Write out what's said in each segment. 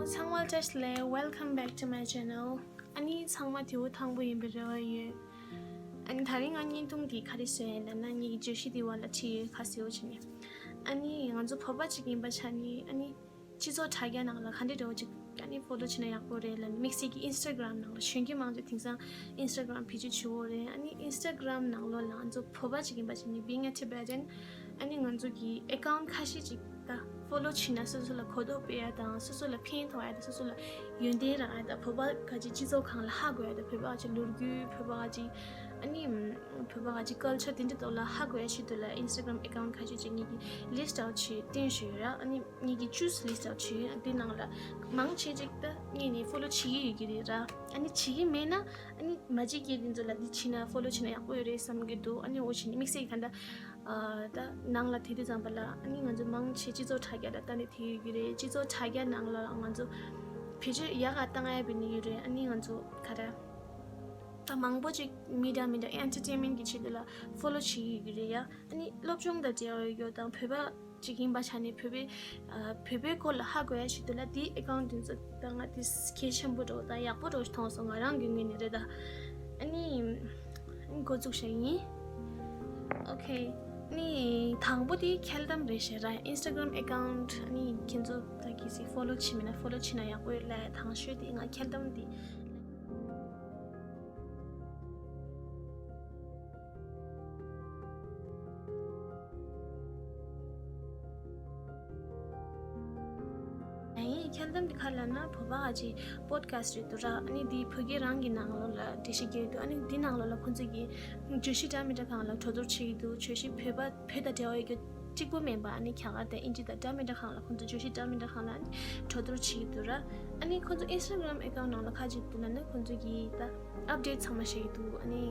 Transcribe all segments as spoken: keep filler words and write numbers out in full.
ཚང་མ་བཀྲ་ཤིས་བདེ་ལེགས། Welcome back to my channel. ཨ་ནི་ཚང་མ་དེ་བོ་ཐང་པོ་ཡིན་པའི་རེ་བ་ཡོད། ཨ་ནི་དེ་རིང་ང་བརྙན་ཐུང་འདི་ག་རེ་བཟོས་ཡིན་ལབ་ན། ངེད་ཀྱི་བརྗོད་གཞི་འདི་བར་ལ་བྲིས་ཡོད། ཁ་གསལ་བོ་བྱས་ནས། ཨ་ནི་ང་ཚོ་བོད་པ་ཅིག་ཡིན་པ་ཆ་ནས། ཨ་ནི་སྤྱི་ཚོགས་དྲ་རྒྱ་ནང་ལ་ག་འདྲ་འདྲ་བོ་ཅིག་ཨ་ནི་ཕོ་ལོ་བྱས་ན་ཡག་པོ་རེད་ལབ་ནས། དམིགས་བསལ་གྱི་ཨིན་སི་ཊ་གྷི་རམ་ནང་ལ་གཞོན་སྐྱེས་མང་ཚོགས་དེང་སང་ཨིན་སི་ཊ་གྷི་རམ་བེད་སྤྱོད་བྱེད་ཡོད་རེད། ཨ་ནི་ཨིན་སི་ཊ་གྷི་རམ་ནང་ལོགས་ལ་ང་ཚོ་བོད་པ་ཅིག་ཡིན་པ་ཆ་ནས། Being a Tibetan, ཨ་ནི་ང་ཚོ་གི་ཨེ་ཀའུན་ཊི་ཁ་ཤས་ཅིག་ད་ཕོ་ལོ་བྱས་ན་སོ་སོ་ལ་གོ་རྟོགས་སྤེལ་ཡ་དང་། སོ་སོ་ལ་ཕན་ཐོགས་ཡ་དང་། སོ་སོ་ལ་ཡོན་ཏན་རག་ཡ་དང་། བོད་པ་ག་ཅིག་སྤྱི་ཚོགས་སྒང་ལ་ཧ་གོ་ཡ་དང་། བོད་པ་ག་ཅིག་ལོ་རྒྱུས། བོད་པ་ག་ཅིག་ཨ་ནི་བོད་པ་ག་ཅིག་ཀལ་ཅར་དེ་འདྲ་ཐོག་ལ་ཧ་གོ་ཡ་ཆེད་དུ་ལ་ཨིན་སི་ཊ་གྷི་རམ་ཨེ་ཀའུན་ཊི་ཁ་ཤས་ཅིག་ངེད་ཀྱིས་ལིསི་ཊི་ཨའུཊ་བྱས་བཏོན་བཞག་ཡོད་ར། ཨ་ནི་ངེད་ཀྱིས་ཅུ་སི་ལིསི་ཊི་ཨའུཊ་བྱས་ཡོད། དེ་ནང་ལ་མང་ཆེ་ཅིག་ད་ངེད་ནས་ཕོ་ལོ་བྱེད་ཀྱི་ཡོད་ཀྱི་རེད་ར། ཨ་ནི་བྱེད་ཀྱི་མེད་ན་ཨ་ནི་མ་བྱེད་མཁན་དེ་ཚོ་ལ་འདི་བྱས་ན། ཕོ་ལོ་བྱས་ན་ཡག་པོ་ཡོད་རེད་བསམ་གྱི་འདུག་ཨ་ནི་འོ་བྱས་ནས་དམིགས་བསལ་གྱི་ད་ལྟ་ཨ་ད་ནང་ལ་དེ་དུས་ཙམ་པ་ལ་ཨ་ནི་ང་ཚོ་མང་ཆེ་སྤྱི་ཚོགས་དྲ་རྒྱ་ལ་ལྟ་ནས་དེ་ཡོད་ཀྱི་རེད། སྤྱི་ཚོགས་དྲ་རྒྱ་ནང་ལ་ང་ཚོ་བེད་སྤྱོད་ཡག་ག་བཏང་ཡ་བྱས་ནས་ཡོད་རེད། ཨ་ནི་ང་ཚོ་ག་རེ་ད་མང་པོ་ཅིག་མི་འདྲ་མི་འདྲ་ཨེན་ཊར་ཊེན་མེན་ཊི་གི་ཆེད་དུ་ལ་ཕོ་ལོ་བྱེད་ཀྱི་ཡོད་ཀྱི་རེད་ཡ། ཨ་ནི་སློབ་སྦྱོང་དང་འབྲེལ་བ་ཡོད་དང་། བོད་པ་ཅིག་ཡིན་པ་ཆ་ནས་བོད་པའི་ཨ་བོད་པའི་སྐོར་ལ་ཧ་གོ་ཡ་ཆེད་དུ་ལ་དེའི་ཨེ་ཀའུན་ཊི་དེ་ཚོ་ད་ང་དེ་གལ་ཆེན་པོ་འདྲ་བོ་དང་ཡག་པོ་འདྲ་བོ་ཞིག་མཐོང་སོང་། ང་རང་གི་ངོས་ནས་རེད་ད། ཨ་ནི་འགོ་འཛུགས་བྱ་ཡིན། ཨོ་ཁེ། ཨ་ནི་དང་པོ་དེ་མཁལ་གཏམ་རེད་ཤག་ར། ཨིན་སི་ཊ་གྷི་རམ་ཨེ་ཀའུན་ཊི་ཨ་ནི་ཁྱེད་ཚོ་ད་གལ་སྲིད་ཕོ་ལོ་བྱས་མེད་ན་ཕོ་ལོ་བྱས་ན་ཡག་པོ་ཡོད་ལ། དང་ཤོས་དེ་ང་མཁལ་གཏམ་དེ། ཨ་ནི་མཁལ་གཏམ་འདི་ག་རེ་ལབ་ན། བོད་པ་ག་ཅིག་པོ་ཌི་ཁ་སི་ཊི་རེད་འདུག་ར། ཨ་ནི་འདི་བོད་སྐད་རང་གི་ནང་ལོགས་ལ་འགྲེལ་བཤད་རྒྱག་གི་འདུག་ཨ་ནི་འདི་ནང་ལོགས་ལ་ཁོང་ཚོ་གིས་བརྗོད་གཞི་འདྲ་མི་འདྲ་སྒང་ལ་གྲོས་བསྡུར་བྱེད་ཀྱི་འདུག་བརྗོད་གཞི་བོད་པ་བོད་དང་འབྲེལ་བ་ཡོད་རྒྱུ་གཅིག་པོ་མིན་པ། ཨ་ནི་རྒྱ་གར་དང་དབྱིན་ཇི་དང་འདྲ་མི་འདྲ་སྒང་ལ་ཁོང་ཚོ་བརྗོད་གཞི་འདྲ་མི་འདྲ་སྒང་ལ་ཨ་ནི་གྲོས་བསྡུར་བྱེད་ཀྱི་འདུག་ར། ཨ་ནི་ཁོང་ཚོ་ཨིན་སི་ཊ་གྷི་རམ་ཨེ་ཀའུན་ཊི་ནང་ལ་ག་ཅིག་འདུག་ལབ་ན། ཁོང་ཚོ་གིས་ད་ཨབ་ཌེཊ་ཚང་མ་བཤད་ཀྱི་འདུག་ཨ་ནི་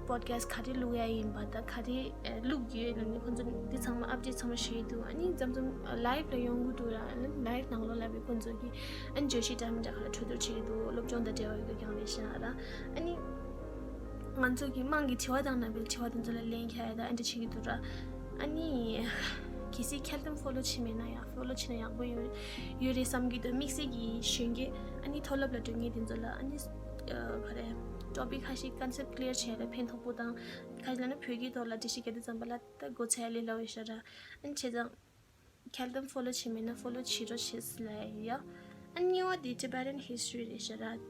པོ་ཌི་ཁ་སི་ཊི་ག་རེ་བླུག་ཡ་ཡིན་པ་དང་། ག་རེ་ཨེ་བླུག་རྒྱུ་ཡོད་ལབ་ནས་ཁོང་ཚོ་འདི་ཚང་མ་ཨབ་ཌེཊ་ཚང་མ་བཤད་ཀྱི་འདུག་ཨ་ནི་མཚམས་མཚམས་ལའིབ་ལ་ཡོང་གི་འདུག་ར། ཨ་ནི་ལའིབ་ནང་ལོགས་ལ་བས་ཁོང་ཚོ་གིས་ཨ་ནི་བརྗོད་གཞི་འདྲ་མི་འདྲ་སྒང་ལ་གྲོས་བསྡུར་བྱེད་ཀྱི་འདུག་སློབ་སྦྱོང་དང་འབྲེལ་བ་ཡོད་པའི་སྒང་ལས་བཤད་ན་ར། ཨ་ནི་ང་ཚོ་གི་དམངས་ཀྱི་དྲི་བ་དང་ནང་པའི་དྲི་བ་དེ་ཚོ་ལ་ལན་རྒྱག་ཡ་དང་ཨ་འདྲ་བྱེད་ཀྱི་འདུག་ར། ཨ་ནི་གལ་སྲིད་མཁལ་གཏམ་ཕོ་ལོ་བྱས་མེད་ན་ཡང་། ཕོ་ལོ་བྱས་ན་ཡག་པོ་ཡོད་ཡོད་རེད་བསམ་གྱི་འདུག་དམིགས་བསལ་གྱི་གཞོན་སྐྱེས་ཨ་ནི་མཐོ་སློབ་ལ་འགྲོ་མཁན་དེ་ཚོ་ལ་ཨ་ནི་ཨ་ག་རེ་ཊོ་པིག་ཁ་ཤས་ཀོན་སེབ་ཊི་ཀི་ལི་ཡར་བྱས་ལ་ཕན་ཐོགས་པོ་དང་། ག་རེ་ལབ་ན་བོད་སྐད་ཐོག་ལ་འགྲེལ་བཤད་རྒྱག་དུས་ཙམ་པ་ལ་ད་གོ་ཚད་ལས་སླ་བོ་ཞིག་ར། ཨ་ནི་བྱས་ཙང་མཁལ་གཏམ་ཕོ་ལོ་བྱས་མེད་ན་ཕོ་ལོ་བྱེད་རོགས་བྱེད་ཟེར་ལབ་ཡ་ཡོད། ཨ་ནི་གཉིས་པ་དེ་Tibetan history རེད་ཤག་ར།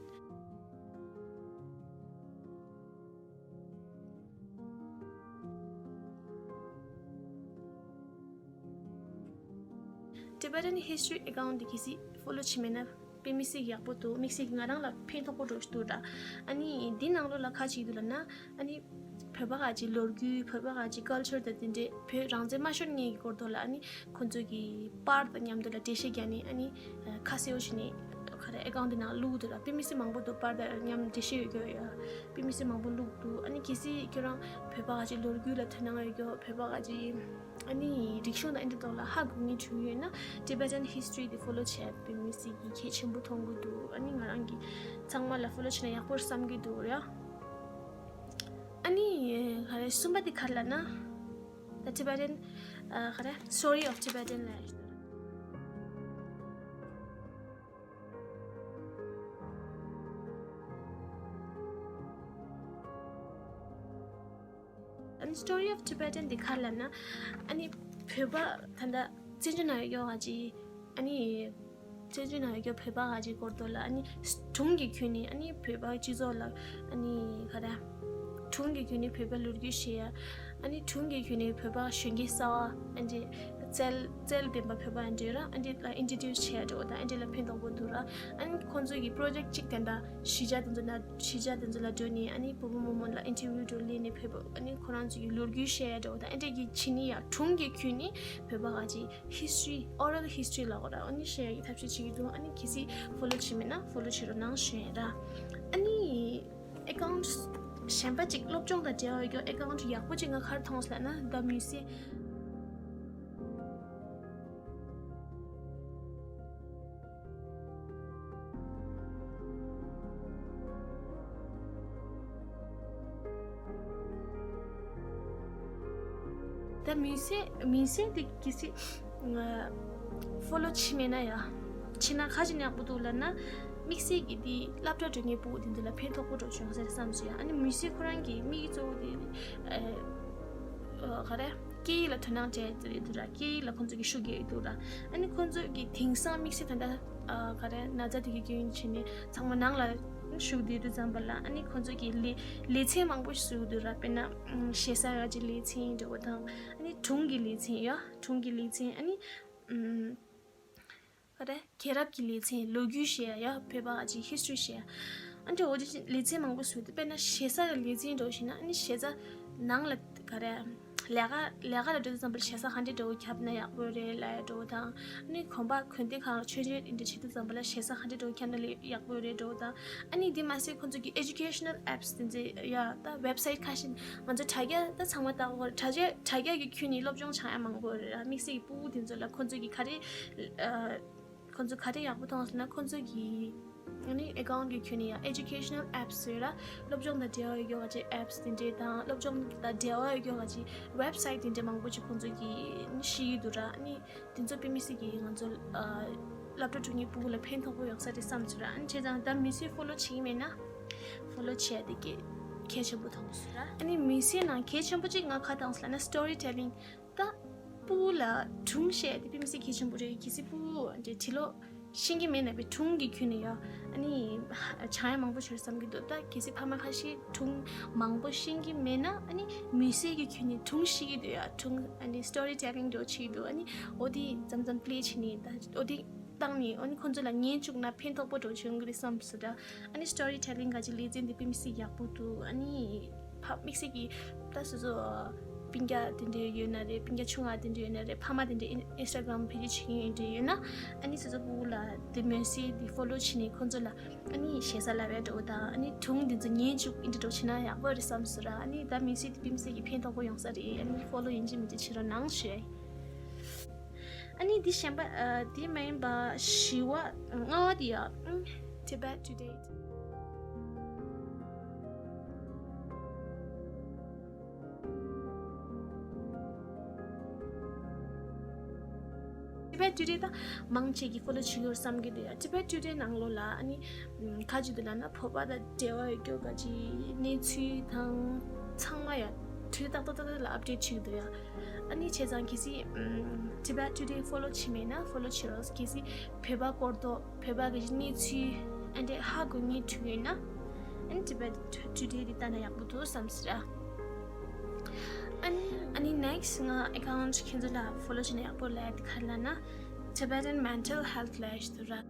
Tibetan history ཨེ་ཀའུན་ཊི་དེ་གལ་སྲིད་ཕོ་ལོ་བྱས་མེད་ན་དཔེ་མི་སྲིད་ཡག་པོ་འདུག་དམིགས་བསལ་གྱི་ང་རང་ལ་ཕན་ཐོགས་པོ་འདྲ་བོ་ཞིག་འདུག་ར། ཨ་ནི་འདི་ནང་ལོགས་ལ་ག་ཅིག་འདུག་ལབ་ན། ཨ་ནི་བོད་པ་ག་ཅིག་ལོ་རྒྱུས། བོད་པ་ག་ཅིག་ཀལ་ཅར་དང་དེ་འདྲའི་བོད་རང་བཙན་མ་ཤོར་སྔོན་གྱི་སྐོར་ཐོག་ལ་ཨ་ནི་ཁོང་ཚོ་གི་པར་དང་མཉམ་དུ་ལ་འགྲེལ་བཤད་རྒྱག་ནས་ཨ་ནི་ཁ་གསལ་བོ་བྱས་ནས་ག་རེ་ཨེ་ཀའུན་ཊི་དེ་ནང་བླུགས་འདུག་ར། དཔེ་མི་སྲིད་མང་པོ་འདུག་པར་དང་མཉམ་འགྲེལ་བཤད་ཡོད་རྒྱུ་ཡོད། དཔེ་མི་སྲིད་མང་པོ་བླུགས་འདུག་ཨ་ནི་གལ་སྲིད་ཁྱོད་རང་བོད་པ་ག་ཅིག་ལོ་རྒྱུས་ལ་དོ་སྣང་ཡོད་རྒྱུ། བོད་པ་ག་ཅིག་ཨ་ནི་རིག་གཞུང་དང་ཨེ་འདྲ་ཐོག་ལ་ཧ་གོ་མཁན་བྱུང་ཡོད་ན། Tibetan history དེ་ཕོ་ལོ་བྱས་དཔེ་མི་སྲིད་ཀྱི་གལ་ཆེན་པོ་མཐོང་གི་འདུག་ཨ་ནི་ང་རང་གིས་ཚང་མ་ལ་ཕོ་ལོ་བྱས་ན་ཡག་པོ་རེད་བསམ་གྱི་འདུག་ར། ཨ་ནི་ག་རེ་གསུམ་པ་དེ་ག་རེ་ལབ་ན། The Tibetan ཨ་ག་རེ་Story of Tibetan ལབ་ཡ་ཞིག་འདུག་ཨ་ནི་Story of Tibetan འདི་ག་རེ་ལབ་ན། ཨ་ནི་བོད་པ་ད་ལྟ་བཙན་བྱོལ་ནང་ཡོད་ཡོད་ག་ཅིག་ཨ་ནི་བཙན་བྱོལ་ནང་ཡོད་རྒྱུ་བོད་པ་ག་ཅིག་སྐོར་ཐོག་ལ་ཨ་ནི་སྒྲུང་གི་ཁྱོན་ནས་ཨ་ནི་བོད་པ་སྤྱི་ཚོགས་ལ་ཨ་ནི་ག་རེ་སྒྲུང་གི་ཁྱོན་ནས་བོད་པའི་ལོ་རྒྱུས་བཤད་ཡ། ཨ་ནི་སྒྲུང་གི་ཁྱོན་ནས་བོད་པ་གཞོན་སྐྱེས་གསར་བ་ཨ་འདྲས་རྩལ་རྩལ་ལྡན་པ་བོད་པ་ཨ་འདྲས་ར་ཨ་འདྲས་ལ་ཨིན་ཊྲོ་ཌིའུ་སི་བྱས་ཡ་འདྲ་བོ་དང་ཨ་འདྲས་ལ་ཕན་ཐོགས་པོ་འདུག་ར། ཨ་ནི་ཁོང་ཚོ་གི་པོ་རོ་ཇེཀ་ཊི་གཅིག་དེ་འདྲ་གཞིས་ཆགས་དེ་ཚོ་ན་གཞིས་ཆགས་དེ་ཚོ་ལ་འགྲོ་ནས་ཨ་ནི་བུ་བུ་མོ་མོ་ལ་ཨིན་ཊར་བིའུ་འདྲ་བོ་ལེན་ནས་བོད་པ་ཨ་ནི་ཁོ་རང་ཚོ་གི་ལོ་རྒྱུས་བཤད་ཡ་འདྲ་བོ་དང་ཨ་འདྲས་ཀྱི་བྱས་ནས་ཡ་སྒྲུང་གི་ཁྱོན་ནས་བོད་པ་ག་ཅིག་ཧིས་ཊོ་རི། ཨོ་རལ་ཧིས་ཊོ་རི་ལབ་དགོས་ར། ཨ་ནི་བཤད་ཡ་གི་ཐབས་ཤེས་བྱེད་ཀྱི་འདུག་ཨ་ནི་གལ་སྲིད་ཕོ་ལོ་བྱས་མེད་ན་ཕོ་ལོ་བྱེད་རོགས་གནང་ཞུ་ཡ་ར། ཨ་ནི་ཨེ་ཀའུན་ཊི་གཞན་པ་ཅིག་སློབ་སྦྱོང་དང་འབྲེལ་བ་ཡོད་རྒྱུ་ཨེ་ཀའུན་ཊི་ཡག་པོ་ཅིག་ང་ག་རེ་མཐོང་སོང་ལབ་ན། The Muse The Muse Muse དེ་གལ་སྲིད་ཕོ་ལོ་བྱས་མེད་ན་ཡ། ཕྱིན་ན་ག་ཅི་ཡག་པོ་འདུག་ལབ་ན། དམིགས་བསལ་གྱི་དེ་སློབ་གྲྭ་འགྲོ་མཁན་ཕྲུ་གུ་དེ་ཚོ་ལ་ཕན་ཐོགས་པོ་འདྲ་བྱུང་ཟེར་བསམ་སོང་ཡ། ཨ་ནི་མི་སེར་ཁོ་རང་གི་དམིགས་ཡུལ་གཙོ་བོ་དེ་ཨ་ཨ་ག་རེ། སྐད་ཡིག་ལ་དོ་སྣང་བྱས་ཡོད་འདུག་ར། སྐད་ཡིག་ལ་ཁོང་ཚོ་གི་ཤུགས་རྒྱག་ཡོད་འདུག་ར། ཨ་ནི་ཁོང་ཚོ་གི་དེང་སང་དམིགས་བསལ་ད་ལྟ་ཨ་ག་རེ་ན་ཚ་དེ་གི་རྐྱེན་བྱས་ནས་ཚང་མ་ནང་ལ་བཞུགས་བསྡད་དུས་ཙམ་པ་ལ། ཨ་ནི་ཁོང་ཚོ་གི་ལེ་ལེ་ཚན་མང་པོ་ཞིག་བཟོས་འདུག་ར། དཔེར་ན་ཨམ་ཞེ་ས་ཡ་གི་ལེ་ཚན་འདྲ་བོ་དང་། ཨ་ནི་སྒྲུང་གི་ལེ་ཚན་ཡ། སྒྲུང་གི་ལེ་ཚན། ཨ་ནི་ཨམ་ག་རེ། རྒྱལ་རབས་ཀྱི་ལེ་ཚན། ལོ་རྒྱུས་བཤད་ཡ། བོད་པ་ཅིག་ཧི་སི་ཊོ་རི་བཤད་ཡ། ཨ་འདྲ་བོ་ཅིག་ལེ་ཚན་མང་པོ་བཟོས་འདུག་དཔེར་ན་ཞེ་ས་ཡ་ལེ་ཚན་འདྲ་བོ་ཞིག་ན། ཨ་ནི་ཞེ་ས་ནང་ལ་ག་རེ། ལས་ཀ་ལས་ཀ་ལ་འགྲོ་དུས་ཙམ་པ་ལ་ཞེ་ས་ག་འདྲ་འདྲ་བོ་ཁྱབ་ན་ཡག་པོ་རེད་ལབ་ཡ་འདྲ་བོ་དང་། ཨ་ནི་གོམ་པ་གོན་སྡེ་ཁག་ལ་ཆོས་འབྲེལ་འདི་འདྲ་བྱེད་དུས་ཙམ་པ་ལ་ཞེ་ས་ག་འདྲ་འདྲ་བོ་ཁྱབ་ན་ལས་ཡག་པོ་རེད་འདྲ་བོ་དང་། ཨ་ནི་འདི་མ་ཟད་ཁོང་ཚོ་གི་ཨེ་ཇུ་ཀེ་ཤ་ནལ་ཨེབ་སི་དེ་ཚོ་ཡ། ད་ཝེབ་སའིཊ་ཁ་ཤས། ང་ཚོ་དྲ་རྒྱ་ད་ཚང་མ་ལྟ་གོ། དྲ་རྒྱ་དྲ་རྒྱ་གི་ཁྱོན་ནས་སློབ་སྦྱོང་བྱ་ཡ་མང་པོ་རེད་ར། དམིགས་བསལ་གྱི་ཕྲུ་གུ་དེ་ཚོ་ལ་ཁོང་ཚོ་གི་ག་རེ་ཨ། ཁོང་ཚོ་ག་རེ་ཡག་པོ་མཐོང་སོང་ན། ཁོང་ཚོ་གི་ཨ་ནི་ཨེ་ཀའུན་ཊི་གི་ཁྱོན་ནས་ཡང་ཨེ་ཇུ་ཀེ་ཤ་ནལ་ཨེབ་སི་ཡོད་ར། སློབ་སྦྱོང་དང་འབྲེལ་བ་ཡོད་རྒྱུ་ག་ཅིག་ཨེབ་སི་དེ་འདྲས་དང་། སློབ་སྦྱོང་དང་འབྲེལ་བ་ཡོད་རྒྱུ་ག་ཅིག་ཝེབ་སའིཊ་དེ་འདྲས་མང་པོ་ཅིག་ཁོང་ཚོ་གི་ཨ་ནི་ཤེས་ཀྱི་འདུག་ར། ཨ་ནི་དེ་ཚོ་དཔེ་མི་སྲིད་ཀྱི་ང་ཚོ་ཨ་སློབ་གྲྭ་འགྲོ་མཁན་ཕྲུ་གུ་ལ་ཕན་ཐོགས་པོ་ཡོང་ས་རེད་བསམ་ཚུལ་ར། ཨ་ནི་བྱས་ཙང་ད་མི་སེར་ཕོ་ལོ་བྱེད་ཀྱི་མེད་ན་ཕོ་ལོ་བྱེད་ཡ་དེ་གལ་གལ་ཆེན་པོ་མཐོང་སོང་ར། ཨ་ནི་མི་སེར་ནང་གལ་ཆེན་པོ་ཅིག་ང་ག་མཐོང་སོང་ལབ་ན། སི་ཊོ་རི་ཊེ་ལིང་། ད་ཕྲུ་གུ་ལ་སྒྲུང་བཤད་དེ་དཔེ་མི་སྲིད་གལ་ཆེན་པོ་རེད། གལ་སྲིད་ཕྲུ་གུ་འདྲ་བྱིས་ལོ་ཤེས་ཀྱི་མེད་ན། བའི་སྒྲུང་གི་ཁྱོན་ནས་ཡ་ཨ་ནི་ཧ་བྱ་ཡ་མང་པོ་ཡོད་བསམ་གྱི་འདུག་ད་གལ་སྲིད་ཕ་མ་ཁ་ཤས་སྒྲུང་མང་པོ་ཤེས་ཀྱི་མེད་ན། ཨ་ནི་མི་སེར་གྱི་ཁྱོན་ནས་སྒྲུང་ཤེས་ཀྱི་འདུག་ཡ། སྒྲུང་ཨ་ནི་སི་ཊོ་རི་ཊེ་ལིང་འདྲ་བོ་བྱེད་ཀྱི་འདུག་ཨ་ནི་འོ་དེ་མཚམས་མཚམས་པི་ལེ་བྱས་ནས། ད་འོ་དེ་བཏང་ནས་ཨ་ནི་ཁོང་ཚོ་ལ་ཉན་བཅུག་ན་ཕན་ཐོགས་པོ་འདྲ་བོ་བྱུང་གི་རེད་བསམ་སོང་ད། ཨ་ནི་སི་ཊོ་རི་ཊེ་ལིང་ག་ཅིག་ལེ་ཚན་འདི་དཔེ་མི་སྲིད་ཡག་པོ་འདུག་ཨ་ནི་ཕ་དམིགས་བསལ་གྱི་ད་སོ་སོ་སྤུན་ཀྱག་དེ་འདྲ་ཡོད་ན་རེད། སྤུན་ཀྱག་ཆུང་བ་དེ་འདྲ་ཡོད་ན་རེད། ཕ་མ་དེ་འདྲ་ཨིན་ཨིན་སི་ཊ་གྷི་རམ་བེད་སྤྱོད་བྱེད་མཁན་དེ་འདྲ་ཡོད་ན། ཨ་ནི་སོ་སོ་ཕྲུ་གུ་ལ་དེ་མི་སེར་དེ་ཕོ་ལོ་བྱས་ནས་ཁོང་ཚོ་ལ་ཨ་ནི་ཞེ་ས་ལབ་ཡ་འདྲ་བོ་དང་། ཨ་ནི་སྒྲུང་དེ་ཚོ་ཉན་བཅུག་ཨིན་འདྲ་འདྲ་བོ་བྱས་ན་ཡག་པོ་རེད་བསམ་སོང་ར། ཨ་ནི་ད་མི་སེར་དེ་དཔེ་མི་སྲིད་ཀྱི་ཕན་ཐོགས་པོ་ཡོང་ས་རེད། ཨ་ནི་ཕོ་ལོ་ཡིན་གཅིག་མིན་གཅིག་བྱེད་རོགས་གནང་ཞུ། ཨ་ནི་འདི་གཞན་པ་ཨ་འདི་མ་ཡིན་པ་བཞི་བ་ལྔ་བ་འདི་ཡ། ཨ། Tibet Today། Tibet Today ད་མང་ཆེ་གིས་ཕོ་ལོ་བྱེད་ཀྱི་ཡོད་བསམ་གྱི་འདུག་ཡ། Tibet Today ནང་ལོགས་ལ་ཨ་ནི་ཨམ་ག་ཅིག་འདུག་ལབ་ན། བོད་པ་དང་འབྲེལ་བ་ཡོད་རྒྱུ་ག་ཅིག་གནས་ཚུལ་དང་ཚང་མ་ཡ་དུས་ཏག་ཏག་ཏག་ཏག་ལ་ཨབ་ཌེཊ་བྱེད་ཀྱི་འདུག་ཡ། ཨ་ནི་བྱས་ཙང་གལ་སྲིད་ཨམ་Tibet Today ཕོ་ལོ་བྱས་མེད་ན་ཕོ་ལོ་བྱེད་རོགས། གལ་སྲིད་བོད་པ་སྐོར་ཐོག་བོད་པ་གི་གནས་ཚུལ་ཨ་འདྲས་ཧ་གོ་མཁན་ཐུག་ཡོད་ན། ཨ་ནི་Tibet Today འདི་ལྟ་ན་ཡག་པོ་འདུག་བསམ་སྲིད་ར། ཨ་ནི་ཨ་ནི་ནེག་སི་ཊི་ང་ཨེ་ཀའུན་ཊི་ཁྱེད་ཚོ་ལ་ཕོ་ལོ་བྱས་ན་ཡག་པོ་ལབ་ཡ་དེ་ག་རེ་ལབ་ན། Tibetan Mental Health ལབ་ཡ་ཞིག་འདུག་ར།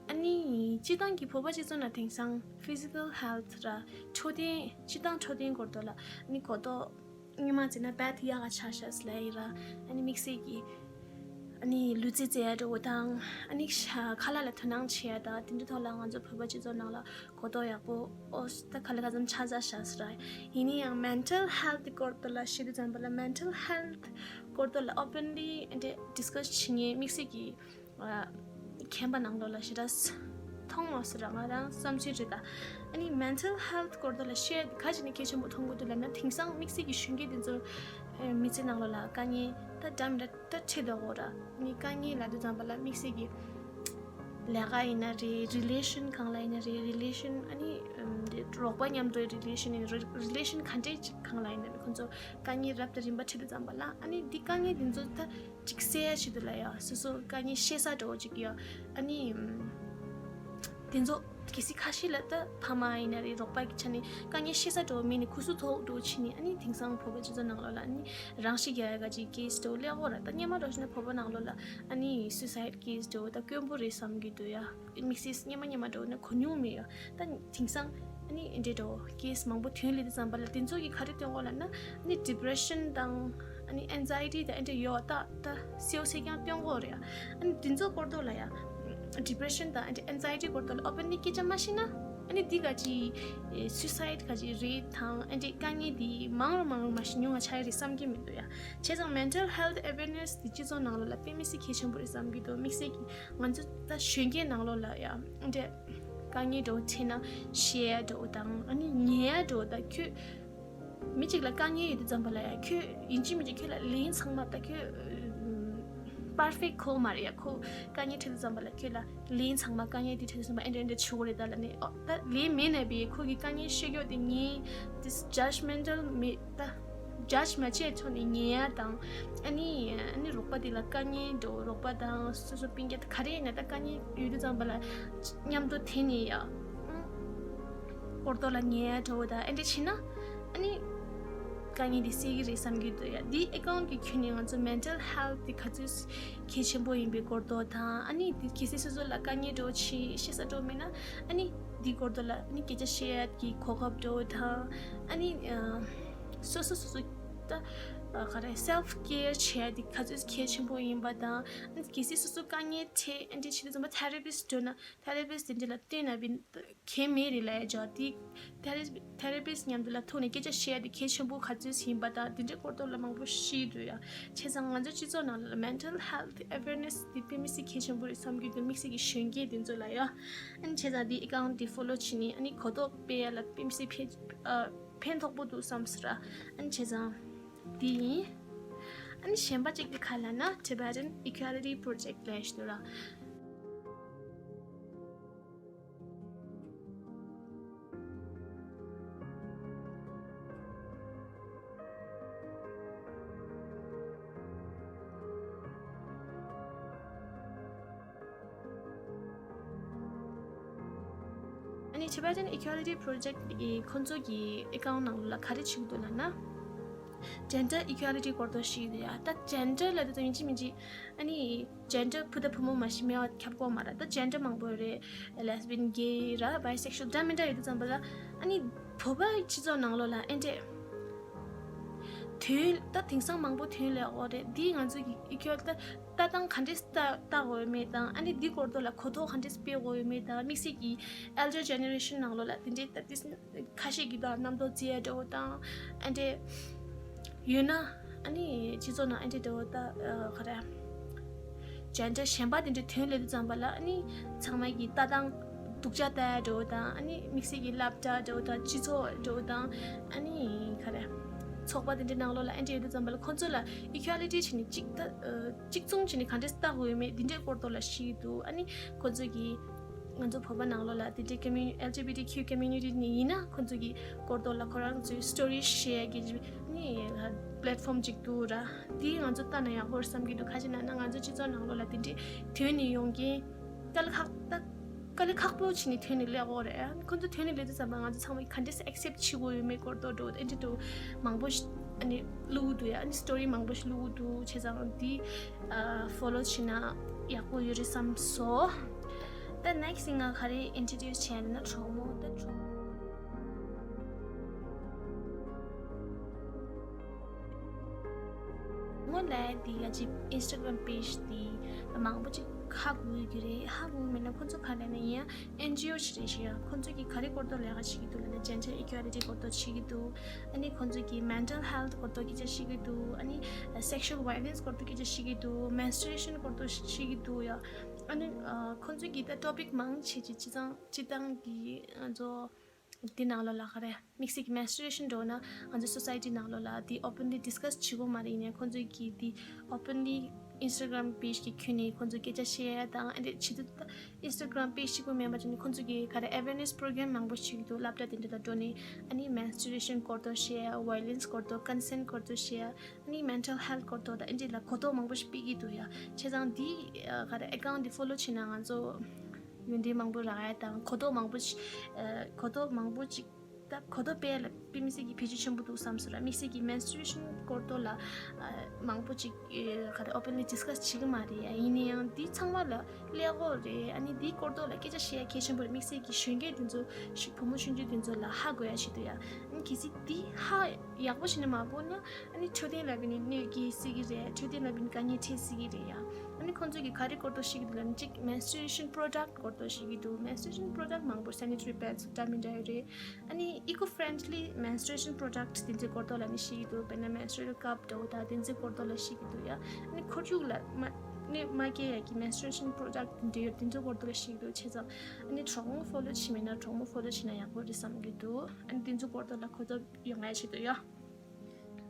ཨ་ནི་སྤྱིར་བཏང་གི་བོད་པ་སྤྱི་ཚོགས་ནང་དེང་སང་ཕི་ཛི་ཀལ་ཧེལ་ཐི་ར། འཕྲོད་བསྟེན། སྤྱིར་བཏང་འཕྲོད་བསྟེན་སྐོར་ཐོག་ལ་ཨ་ནི་གོ་རྟོགས་སྔོན་མ་བྱས་ན་བད་ཡག་ག་ཆགས་ཤག་ལབ་ཡི་ར། ཨ་ནི་དམིགས་བསལ་གྱི་ཨ་ནི་ལུས་རྩལ་རྩེ་ཡ་འདྲ་བོ་དང་། ཨ་ནི་ཤ་ཁ་ལག་ལ་དོ་སྣང་བྱེད་ཡ་དང་། དེ་འདྲ་ཐོག་ལ་ང་ཚོ་བོད་པ་སྤྱི་ཚོགས་ནང་ལ་གོ་རྟོགས་ཡག་པོ་ཨོ་ད་ག་ལེ་ག་ཙམ་ཆགས་ཚར་ཤག་ཟེར་ར། ཡིན་ན་ཡང་མེན་ཊལ་ཧེལ་ཐི་སྐོར་ཐོག་ལ་བཤད་དུས་ཙམ་པ་ལ། མེན་ཊལ་ཧེལ་ཐི་སྐོར་ཐོག་ལ་ཨོ་པན་ལི་འདྲ་ཌིས་ཀ་སི་བྱེད་མཁན་དམིགས་བསལ་གྱི་ཨ་མཁྱེན་པ་ནང་ལོགས་ལ་ཞེ་དྲག་མཐོང་མ་སོང་ར། ང་རང་བསམ་ཚུལ་རེད་ད། ཨ་ནི་མེན་ཊལ་ཧེལ་ཐི་སྐོར་ཐོག་ལ་བཤད་ག་ཅི་ནས་གལ་ཆེན་པོ་མཐོང་གི་འདུག་ལབ་ན། དེང་སང་དམིགས་བསལ་གྱི་གཞོན་སྐྱེས་དེ་ཚོ་ཨ་མི་ཚེ་ནང་ལོགས་ལ་དཀའ་ངལ་ད་འདྲ་མི་འདྲ་ད་འཕྲད་འདུག་གོ་ར། ཨ་ནི་དཀའ་ངལ་ལབ་དུས་ཙམ་པ་ལ་དམིགས་བསལ་གྱི་ལས་ཀ་ཡིན་ན་རེད། རི་ལེ་ཤན་སྒང་ལ་ཡིན་ན་རེད། རི་ལེ་ཤན་ཨ་ནི་ཨམ་དེ་རོགས་པ་མཉམ་དུ་རི་ལེ་ཤན་ཡིན་ན་རེད། རི་ལེ་ཤན་ག་འདྲའི་ཅིག་སྒང་ལ་ཡིན་ན་རེད། ཁོང་ཚོ་དཀའ་ངལ་རབ་དང་རིམ་པ་འཕྲད་དུས་ཙམ་པ་ལ། ཨ་ནི་འདི་དཀའ་ངལ་འདི་ཚོ་ད་ཅིག་སེལ་ཡ་ཆེད་དུ་ལ་ཡ། སོ་སོ་དཀའ་ངལ་བཤད་ས་འདྲ་བོ་ཅིག་ཡ། ཨ་ནི་ཨམ་དེ་ཚོ་གལ་སྲིད་ཁ་ཤས་ལ་ད་ཕ་མ་ཡིན་ན་རེད། རོགས་པ་གི་ཆ་ནས་དཀའ་ངལ་བཤད་ས་འདྲ་བོ་མེད་ནས་ཁུ་སུ་ཐོག་འདྲ་བོ་བྱས་ནས། ཨ་ནི་དེང་སང་བོད་པ་སྤྱི་ཚོགས་ནང་ལོགས་ལ་ཨ་ནི་རང་ཤི་རྒྱག་ཡ་ག་ཅིག་ཀེ་སི་འདྲ་བོ་སླེབས་ཡོད་ར། ད་སྔོན་མ་འདྲ་བོ་བྱས་ན་བོད་པ་ནང་ལོགས་ལ་ཨ་ནི་སུའི་སའིཌ་ཀེ་སི་འདྲ་བོ་ད་དཀོན་པོ་རེད་བསམ་གྱི་འདུག་ཡ། དམིགས་བསལ་སྔོན་མ་སྔོན་མ་འདྲ་བོ་ན་གོ་མྱོང་མེད་ཡ། ད་དེང་སང་ཨ་ནི་འདི་འདྲ་བོ་ཀེ་སི་མང་པོ་ཐོན་སླེབས་དུས་ཙམ་པ་ལ་དེ་ཚོ་གིས་ག་རེ་སྟོན་གོ་ལབ་ན། ཨ་ནི་ཌི་པི་རེ་ཤན་དང་ཨ་ནི་ཨེན་ཛའི་ཊི་དང་ཨེ་འདྲ་ཡོད་ད། ད་སེའུ་སེ་རྐྱང་སྟོན་གོ་རེད་ཡ། ཨ་ནི་དེ་ཚོ་སྐོར་ཐོག་ལ་ཡ། ཌི་པི་རེ་ཤན་དང་ཨེ་འདྲ་ཨེན་ཛའི་ཊི་སྐོར་ཐོག་ལ་ཨོ་པན་ལི་སྐད་ཆ་མ་བཤད་ན། ཨ་ནི་འདི་ག་ཅི་suicide ག་ཅི་རེད་དང་། ཨ་འདྲེ་དཀའ་ངལ་འདི་མང་རུ་མང་རུ་མ་ཤི་ཉུང་ང་ཆགས་ཡ་རེད་བསམ་གྱི་མི་འདུག་ཡ། བྱས་ཙང་mental health awareness འདི་སྤྱི་ཚོགས་ནང་ལོགས་ལ་དཔེ་མི་སྲིད་གལ་ཆེན་པོ་རེད་བསམ་གྱི་འདུག་དམིགས་བསལ་གྱི་ང་ཚོ་ད་གཞོན་སྐྱེས་ནང་ལོགས་ལ་ཡ། ཨ་འདྲེ་དཀའ་ངལ་འདྲ་བོ་འཕྲད་ན་བཤད་ཡ་འདྲ་བོ་དང་། ཨ་ནི་ཉན་ཡ་འདྲ་བོ་དང་། ཁྱོད་མི་གཅིག་ལ་དཀའ་ངལ་ཡོད་དུས་ཙམ་པ་ལ་ཡ། ཁྱོད་ཡིན་གཅིག་མིན་གཅིག་ཁྱོད་ལ་ལན་ཚང་མ་ད་ཁྱོད་perfect ཁོ་མ་རེད་ཡ། ཁོ་དཀའ་ངལ་འཕྲད་དུས་ཙམ་པ་ལ་ཁྱོད་ལ་ལན་ཚང་མ་དཀའ་ངལ་འདི་འཕྲད་དུས་ཙམ་པ་ཨེ་འདྲ་ཨེ་འདྲ་བྱེད་དགོས་རེད་ད་ལབ་ནས། ཨོ་ད་ལན་མེད་ན་བས་ཁོ་གི་དཀའ་ངལ་བཤད་རྒྱུ་དེ་ཉན། this judgmental མེད་ད། judge མ་བྱས་ཐོག་ནས་ཉན་ཡ་དང་། ཨ་ནི་ཨ་ནི་རོགས་པ་དེ་ལ་དཀའ་ངལ་འདྲ་བོ། རོགས་པ་དང་སོ་སོ་སྤུན་ཀྱག་ག་རེ་ཡིན་ན་ད་དཀའ་ངལ་ཡོད་དུས་ཙམ་པ་ལ་མཉམ་དུ་དེད་ནས་ཡ། ཨང་། སྐོར་ཐོག་ལ་ཉན་ཡ་འདྲ་བོ་དང་ཨེ་འདྲ་བྱས་ན། ཨ་ནི་དཀའ་ངལ་འདི་སེལ་གྱི་རེད་བསམ་གྱི་འདུག་ཡ། འདི་account གི་ཁྱོན་ནས་ང་ཚོ་mental health འདི་ག་ཚོད་གལ་ཆེན་པོ་ཡིན་པའི་སྐོར་ཐོག་དང་། ཨ་ནི་འདི་གལ་སྲིད་སོ་སོ་ལ་དཀའ་ངལ་འདྲ་བོ་ཅིག་བཤད་ས་འདྲ་བོ་མེད་ན། ཨ་ནི་འདི་སྐོར་ཐོག་ལ་ཨ་ནི་སྐད་ཆ་བཤད་ཡ་གི་གོ་སྐབས་འདྲ་བོ་དང་། ཨ་ནི་ཨ་སོ་སོ་སོ་སོ་ད་ཨ་ག་རེ་self care བྱེད་ཡ་འདི་ག་ཚོད་གལ་ཆེན་པོ་ཡིན་པ་དང་། ཨ་ནི་གལ་སྲིད་སོ་སོ་དཀའ་ངལ་འཕྲད་ཨ་འདྲ་བྱེད་དུས་ཙམ་པ་therapist འགྲོ་ན་therapist དེ་འདྲ་ལ་བསྟུན་ན་བི་གལ་མེད་རེད་ལབ་ཡ་ཅིག་ཡོད། དེ་therapist མཉམ་དུ་ལ་ཐུག་ནས་སྐད་ཆ་བཤད་ཡ་དེ་གལ་ཆེན་པོ་ག་ཚོད་ཡིན་པ་དང་དེ་འདྲའི་སྐོར་ཐོག་ལ་མང་པོ་ཤེས་འདུག་ཡ། བྱས་ཙང་ང་ཚོ་སྤྱི་ཚོགས་ནང་ལ་mental health awareness དེ་དཔེ་མི་སྲིད་གལ་ཆེན་པོ་རེད་བསམ་གྱི་འདུག་དམིགས་བསལ་གྱི་གཞོན་སྐྱེས་དེ་ཚོ་ལ་ཡ། ཨ་ནི་བྱས་ཙང་དེ་account དེ་follow བྱས་ནས་ཨ་ནི་གོ་རྟོགས་སྤེལ་ཡ་ལ་དཔེ་མི་སྲིད་ཕན་ཨ་ཕན་ཐོགས་པོ་འདུག་བསམ་སོང་ར། ཨ་ནི་བྱས་ཙང་དེ་ཡིན། ཨ་ནི་གཞན་པ་གཅིག་དེ་ག་ལབ་ན་Tibetan Equality Project ལབ་ཡ་ཞིག་འདུག་ར། ཨ་ནི་Tibetan Equality Project ཨི་ཁོང་ཚོ་གི་account ནང་ལ་ག་རེ་བྱེད་ཀྱི་འདུག་ལབ་ན། gender equality སྐོར་ཐོག་ཞིག་ཡོད་ཡ། ད་gender ལབ་དུས་ཡིན་གཅིག་མིན་གཅིག་ཨ་ནི་gender ཕུ་ད་ཕུ་མོ་མ་གཞི་མེད་པ་ཁྱབ་ཀྱི་ཡོད་མ་རེད། ད་gender མང་པོ་རེད། lesbian, gay ར་bisexual འདྲ་མི་འདྲ་ཡོད་དུས་ཙམ་པ་ལ། ཨ་ནི་བོད་པ་སྤྱི་ཚོགས་ནང་ལོགས་ལ་ཨེ་འདྲས་དོན་ད་དེང་སང་མང་པོ་དོན་ལས་འོ་རེད། འདི་ང་ཚོ་གི་equal ད་ལྟ་སྟངས་ག་འདྲས་ལྟ་ལྟ་དགོས་ཡོད་མེད་དང་། ཨ་ནི་འདི་སྐོར་ཐོག་ལ་གོ་རྟོགས་ག་འདྲས་སྤེལ་དགོས་ཡོད་མེད་དང་། དམིགས་བསལ་གྱི་elder generation ནང་ལོགས་ལ་དེ་འདྲས་ད་དེ་ཁ་ཤས་ཀྱིས་ད་རྣམ་རྟོག་བརྗེ་ཡ་འདྲ་བོ་དང་ཨ་འདྲས་ཡོད་ན། ཨ་ནི་སྤྱི་ཚོགས་ནང་ཨ་འདྲས་འདྲ་བོ་ད་ག་རེ་gender གཞན་པ་དེ་འདྲས་དོན་ལས་དུས་ཙམ་པ་ལ། ཨ་ནི་ཚང་མ་གི་ལྟ་སྟངས་སྡུག་ཅག་ལྟ་ཡ་འདྲ་བོ་དང་། ཨ་ནི་དམིགས་བསལ་གྱི་སློབ་གྲྭ་འདྲ་བོ་དང་། སྤྱི་ཚོགས་འདྲ་བོ་དང་། ཨ་ནི་ག་རེ་ཚོགས་པ་དེ་འདྲའི་ནང་ལོགས་ལ་ཨ་འདྲས་ཡོད་དུས་ཙམ་པ་ལ་ཁོང་ཚོ་ལ་equality བྱས་ནས་གཅིག་ད་གཅིག་མཚུངས་བྱས་ནས་ག་འདྲས་ལྟ་དགོས་ཡོད་མེད་དེ་འདྲའི་སྐོར་ཐོག་ལ་ཞུས་འདུག་ཨ་ནི་ཁོང་ཚོ་གིས་ང་ཚོ་བོད་པ་ནང་ལོགས་ལ་དེ་འདྲའི་community LGBTQ community ནས་ཡིན་ན་ཁོང་ཚོ་གི་སྐོར་ཐོག་ལ་ཁོ་རང་ཚོའི་story share གི་ནི་platform ཅིག་འདུག་ར། དེ་ང་ཚོ་ལྟ་ན་ཡག་པོ་རེད་བསམ་གྱི་འདུག་ག་ཅི་ན་ན་ང་ཚོ་སྤྱི་ཚོགས་ནང་ལོགས་ལ་དེ་འདྲའི་དོན་ནས་ཡོང་མཁན་དཀའ་ལས་ཁག་ད་དཀའ་ལས་ཁག་པོ་བྱས་ནས་དོན་ནས་སླེབས་ཡོད་རེད། ཁོང་ཚོ་དོན་ནས་སླེབས་དུས་ཙམ་པ་ང་ཚོ་ཚང་མས་ག་འདྲས་accept བྱེད་དགོས་ཡོད་མེད་སྐོར་ཐོག་འགྲོ་ཨེ་འདྲ་འགྲོ་མང་པོ་ཞིག་ཨ་ནི་བླུགས་འདུག་ཡ། ཨ་ནི་story མང་པོ་ཞིག་བླུགས་འདུག་བྱས་ཙང་འདི་ཨ་follow བྱས་ན་ཡག་པོ་ཡོད་རེད་བསམ་སོང་། ད་next ང་ག་རེ་introduce བྱས་ན་གྲོགས་མོ་ད་གྲོགས་མོ། སྔོན་ལ་དེ་ཡ་ཅིག་Instagram page དེ་མང་པོ་ཅིག་ཧ་གོ་གི་རེད། ཧ་གོ་མེད་ན་ཁོང་ཚོ་ག་ལབ་ན་ཡིན་ཡང་NGO ཞིག་རེད་ཤག་ཡ། ཁོང་ཚོ་གིས་ག་རེ་སྐོར་ཐོག་ལས་ཀ་བྱེད་ཀྱི་འདུག་ལབ་ན་gender equality སྐོར་ཐོག་བྱེད་ཀྱི་འདུག་ཨ་ནི་ཁོང་ཚོ་གིས་mental health སྐོར་ཐོག་སྐད་ཆ་བཤད་ཀྱི་འདུག་ཨ་ནི་sexual violence སྐོར་ཐོག་སྐད་ཆ་བཤད་ཀྱི་འདུག menstruation སྐོར་ཐོག་བཤད་ཀྱི་འདུག་ཡ། ཨ་ནི་ཁོང་ཚོ་གིས་ད་topic མང་ཆེ་ཆེ་སྤྱི་བཏང་སྤྱི་བཏང་གི་ང་ཚོ་འདི་ནང་ལོགས་ལ་ག་རེ་དམིགས་བསལ་གྱི་menstruation འགྲོ་ན་ང་ཚོ་society ནང་ལོགས་ལ་འདི་openly discuss བྱེད་དགོས་མ་རེད། ཡིན་ནའི་ཁོང་ཚོས་ཀྱིས་འདི་openly Instagram page གི་ཁྱོན་ནས་ཁོང་ཚོས་སྐད་ཆ་བཤད་ཡ་དང་ཨ་འདྲས་བྱེད་དུས། Instagram page གཅིག་པོ་མིན་པ་བྱས་ནས་ཁོང་ཚོས་ཀྱིས་ག་རེ་awareness program མང་པོ་ཞིག་འདུག་སློབ་གྲྭ་དེ་འདྲ་ལ་འགྲོ་ནས་ཨ་ནི་menstruation སྐོར་ཐོག་བཤད་ཡ། violence སྐོར་ཐོག consent སྐོར་ཐོག་བཤད་ཡ། ཨ་ནི་mental health སྐོར་ཐོག་དང་ཨ་འདྲས་ལ་གོ་རྟོགས་མང་པོ་ཞིག་སྤེལ་གྱི་འདུག་ཡ། བྱས་ཙང་འདི་ག་རེ་account འདི་follow བྱས་ན་ང་ཚོ་ཡོན་ཏན་མང་པོ་རག་ཡ་དང་གོ་རྟོགས་མང་པོ་ཞིག་ཨ་གོ་རྟོགས་མང་པོ་ཅིག་ད་གོ་རྟོགས་སྤེལ་ལ་དཔེ་མི་སྲིད་ཀྱི་བེད་སྤྱོད་ཆེན་པོ་འདུག་བསམ་སོང་ར། དམིགས་བསལ་གྱི་menstruation སྐོར་ཐོག་ལ་ཨ་མང་པོ་ཅིག་ཨ་ག་རེ་openly discuss བྱེད་ཀྱི་མ་རེད་ཡ། ཡིན་ན་ཡང་འདི་ཚང་མ་ལ་ཀླད་ཀོར་རེད། ཨ་ནི་འདིའི་སྐོར་ཐོག་ལ་སྐད་ཆ་བཤད་ཡ་གལ་ཆེན་པོ་རེད། དམིགས་བསལ་གྱི་གཞོན་སྐྱེས་དེ་ཚོ་ཞིག་བུ་མོ་ཆུང་ཆུང་དེ་ཚོ་ལ་ཧ་གོ་ཡ་ཆེད་དུ་ཡ། ཨ་ནི་གལ་སྲིད་འདི་ཧ་ཡག་པོ་བྱས་ནས་མ་གོ་ན་ཨ་ནི་འཕྲོད་བསྟེན་ལ་བརྟེན་ནས་གནོད་སྐྱེལ་སྲིད་ཀྱི་རེད། འཕྲོད་བསྟེན་ལ་བརྟེན་ནས་དཀའ་ངལ་འཕྲད་སྲིད་ཀྱི་རེད་ཡ། ཨ་ནི་ཁོང་ཚོས་ཀྱི་ག་རེ་སྐོར་ཐོག་ཤེས་ཀྱི་འདུག་ལབ་ན། གཅིག་menstruation product སྐོར་ཐོག་ཤེས་ཀྱི་འདུག menstruation product མང་པོ། sanitary pads, ཏ་མིན་འདྲ་ཡོད་རེད། ཨ་ནི་eco friendly menstruation product དེ་ཚོའི་སྐོར་ཐོག་ལ་ནི་ཤེས་ཀྱི་འདུག་དཔེར་ན་menstrual cup འདྲ་བོ་དང་དེ་ཚོའི་སྐོར་ཐོག་ལ་ཤེས་ཀྱི་འདུག་ཡ། ཨ་ནི་ཁོར་ཡུག་ལ་མ་ནི་མ་སྐྱེལ་ཡ་གི་menstruation product དེ་འདྲ་ཡོད། དེ་ཚོའི་སྐོར་ཐོག་ལ་ཤེས་ཀྱི་འདུག་བྱས་ཙང་ཨ་ནི་གྲོགས་མོ་follow བྱས་མེད་ན་གྲོགས་མོ་follow བྱས་ན་ཡག་པོ་རེད་བསམ་གྱི་འདུག་ཨ་ནི་དེ་ཚོའི་སྐོར་ཐོག་ལ་གོ་རྟོགས་ཡོང་ཡ་ཆེད་དུ་ཡ།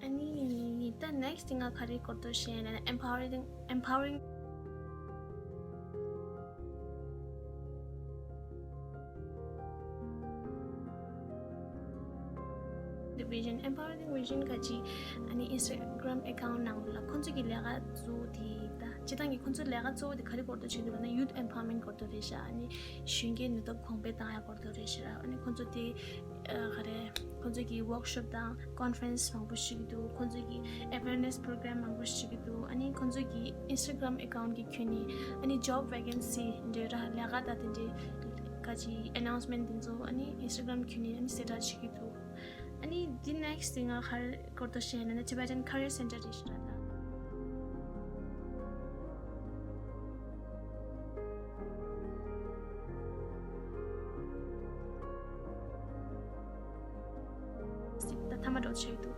ཨ་ནི་ད་next ང་ག་རེ་སྐོར་ཐོག་བཤད་ན། empowering empowering the vision, empowering vision ག་ཅི། ཨ་ནི་Instagram account ནང་ལ་ཁོང་ཚོ་གི་ལས་ཀ་གཙོ་བོ་དེ། ད་སྤྱིར་བཏང་གི་ཁོང་ཚོ་ལས་ཀ་གཙོ་བོ་དེ་ག་རེ་སྐོར་ཐོག་བྱེད་འདུག་ལབ་ན། youth empowerment སྐོར་ཐོག་རེད་ཤག་ཨ་ནི་གཞོན་སྐྱེས་ནུས་སྟོབས་གོང་འཕེལ་བཏང་ཡ་སྐོར་ཐོག་རེད་ཤག་ཨ་ནི་ཁོང་ཚོ་དེ་ཨ་ག་རེ། ཁོང་ཚོ་གི་workshop དང་conference མང་པོ་ཞིག་འདུག་ཁོང་ཚོ་གི་awareness program མང་པོ་ཞིག་འདུག་ཨ་ནི་ཁོང་ཚོ་གི་Instagram account གི་ཁྱོན་ནས་ཨ་ནི་job vacancy འདྲ་ར་ལས་ཀ་དང་དེ་འདྲའི་ག་ཅི་announcement དེ་ཚོ་ཨ་ནི་Instagram ཁྱོན་ནས་ཨ་ནི་གསལ་བསྒྲགས་བྱེད་ཀྱི་འདུག་ཨ་ནི་འདི་next དེ་ང་ག་རེ་སྐོར་ཐོག་བཤད་ན་ན། Tibetan Career Center རེད་ཤག་ར་ད། ད་ཐ་མ་འགྲོ་ཆེ་འདུག་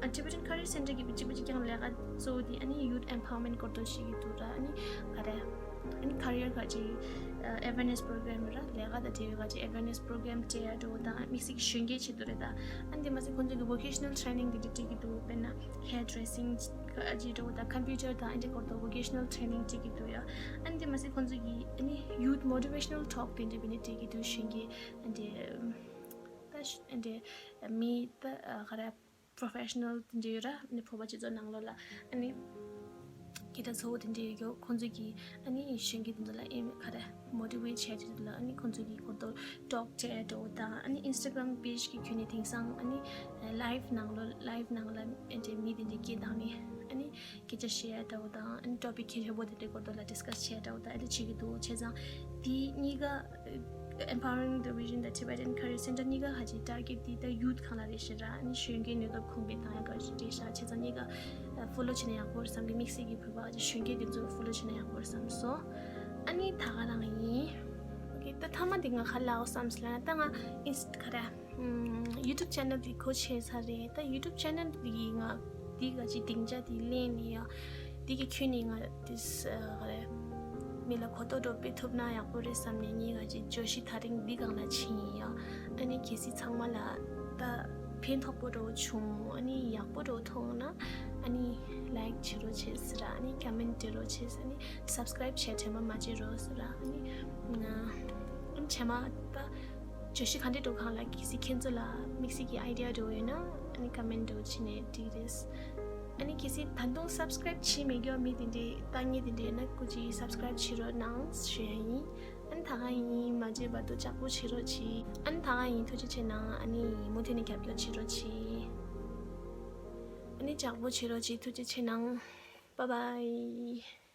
ཨ་Tibetan Career Center གི་བི་ཅི་བི་ཅི་ཀྱང་ལས་ཀ་གཙོ་བོ་དེ་ཨ་ནི་youth empowerment སྐོར་ཐོག་ཞིག་གི་འདུག་ར། ཨ་ནི་ག་རེ། ཨ་ནི་career ག་ཅི་awareness program ར། ལས་ཀ་དང་འབྲེལ་བའི་ག་ཅི་awareness program སྤྲད་ཡ་འགྲོ་དང་། དམིགས་བསལ་གྱི་གཞོན་སྐྱེས་ཆེད་དུ་རེད་ད། ཨ་ནི་དེ་མ་ཟད་ཁོང་ཚོ་གི་vocational training དེ་འདྲ་སྤྲད་ཀྱི་འདུག་དཔེར་ན་hair dressing ག་ཅི་འགྲོ་དང་computer དང་ཨ་འདྲ་སྐོར་དུ་vocational training སྤྲད་ཀྱི་འདུག་ཡ། ཨ་ནི་དེ་མ་ཟད་ཁོང་ཚོ་གི་ཨ་ནི་youth motivational talk དེ་འདྲ་བི་ནི་སྤྲད་ཀྱི་འདུག་གཞོན་སྐྱེས་ཨ་འདྲ། ད་ཨ་འདྲ་མི་ད་ག་རེ། professional དེ་འདྲ་ཡོད་ར། ཨ་ནི་བོད་པ་སྤྱི་ཚོགས་ནང་ལོགས་ལ་ཨ་ནི་སྐད་གྲགས་ཚ་བོ་དེ་འདྲ་ཡོད། ཁོང་ཚོ་གིས་ཨ་ནི་གཞོན་སྐྱེས་དེ་ཚོ་ལ་ཨེ་ག་རེ་motivate བྱས་དེ་ཚོ་ལ་ཨ་ནི་ཁོང་ཚོ་གིས་གོ་རྟོགས་talk བྱས་འགྲོ་དང་། ཨ་ནི་Instagram page གི་ཁྱོན་ནས་དེང་སང་ཨ་ནི་live ནང་ལོགས་live ནང་ལ་ཨ་འདྲ་མི་དེ་འདྲ་སྐད་བཏང་ནས་ཨ་ནི་སྐད་ཆ་བཤད་འདྲ་བོ་དང་། ཨ་ནི་topic གལ་ཆེན་པོ་དེ་འདྲའི་སྐོར་ཐོག་ལ་discuss བྱས་འདྲ་བོ་དང་། ཨ་འདྲ་བྱེད་ཀྱི་འདུག་བྱས་ཙང་དེ་གཉིས་ཀ empowering the vision དང་Tibetan Career Center གཉིས་ཀ་ག་ཅི་target དེ་ད་youth སྒང་ལ་རེད་ཤག་ར། ཨ་ནི་གཞོན་སྐྱེས་ནུས་སྟོབས་གོང་འཕེལ་བཏང་ཡག་ག་ཅི་རེད་ཤག་བྱས་ཙང་གཉིས་ཀ་follow བྱས་ན་ཡག་པོ་རེད་བསམ་གི། དམིགས་བསལ་གྱི་བོད་པ་ག་ཅི་གཞོན་སྐྱེས་དེ་ཚོ་follow བྱས་ན་ཡག་པོ་རེད་བསམ་སོང་། ཨ་ནི་ད་ག་རང་ཡིན། Okay ད་མཐའ་མ་དེ་ང་ག་ལབ་དགོས་བསམ་སོང་ལབ་ན། ད་ང་inst ག་རེ། ཨམ། YouTube channel དེ་ཁོ་ཆེ་ས་རེད། ད་YouTube channel དེ་ང་དེ་ག་ཅི་སྡིངས་ཆ་དེ་ལེན་ནས་ཡ། དེ་གི་ཁྱོན་ནས་ང་དེ་ས་ག་རེ། མི་ལ་གོ་རྟོགས་འདྲ་སྤེལ་ཐུབ་ན་ཡག་པོ་རེད་བསམ་ནས་ངས་ག་ཅི་བརྗོད་གཞི་ད་རིང་འདི་སྒང་ལ་ཕྱིན་ཡིན་ཡ། ཨ་ནི་གལ་སྲིད་ཚང་མ་ལ་ད་ཕན་ཐོགས་པོ་འདྲ་བྱུང་། ཨ་ནི་ཡག་པོ་འདྲ་མཐོང་ན་ཨ་ནི་like བྱེད་རོགས་བྱེད་ཟེར་ར། ཨ་ནི་comment སྤྲད་རོགས་བྱེད་ཟེར། ཨ་ནི་subscribe བྱས་དྲན་པ་མ་བརྗེད་རོགས་ཟེར་ར། ཨ་ནི་ཨ་ནི་བྱས་མ་ད། བརྗོད་གཞི་ག་འདྲ་འདུག་སྒང་ལ་གལ་སྲིད་ཁྱེད་ཚོ་ལ་དམིགས་བསལ་གྱི་idea འདྲ་ཡོད་ན་ཨ་ནི་comment འདྲ་བྱས་ནས་འགྲིག་རེད། ཨ་ནི་གལ་སྲིད་ད་དུང་subscribe བྱས་མེད་མཁན་མི་དེ་འདྲས་ལྟ་མཁན་དེ་འདྲས་ཡོད་ན་སྐུ་མཁྱེན་subscribe བྱེད་རོགས་གནང་ཞུ་ཡ་ཡིན། ཨ་ནི་ད་ག་ཡིན། མ་བརྗེད་བར་དུ་ལྕགས་པོ་བྱེད་རོགས་གྱིས། ཨ་ནི་ད་ག་ཡིན། ཐུགས་རྗེ་ཆེ་གནང་། ཨ་ནི་མུ་མཐུད་ནས་རྒྱབ་སྐྱོར་བྱེད་རོགས་གྱིས། ཨ་ནི་ལྕགས་པོ་བྱེད་རོགས་གྱིས། ཐུགས་རྗེ་ཆེ་གནང་། Bye bye.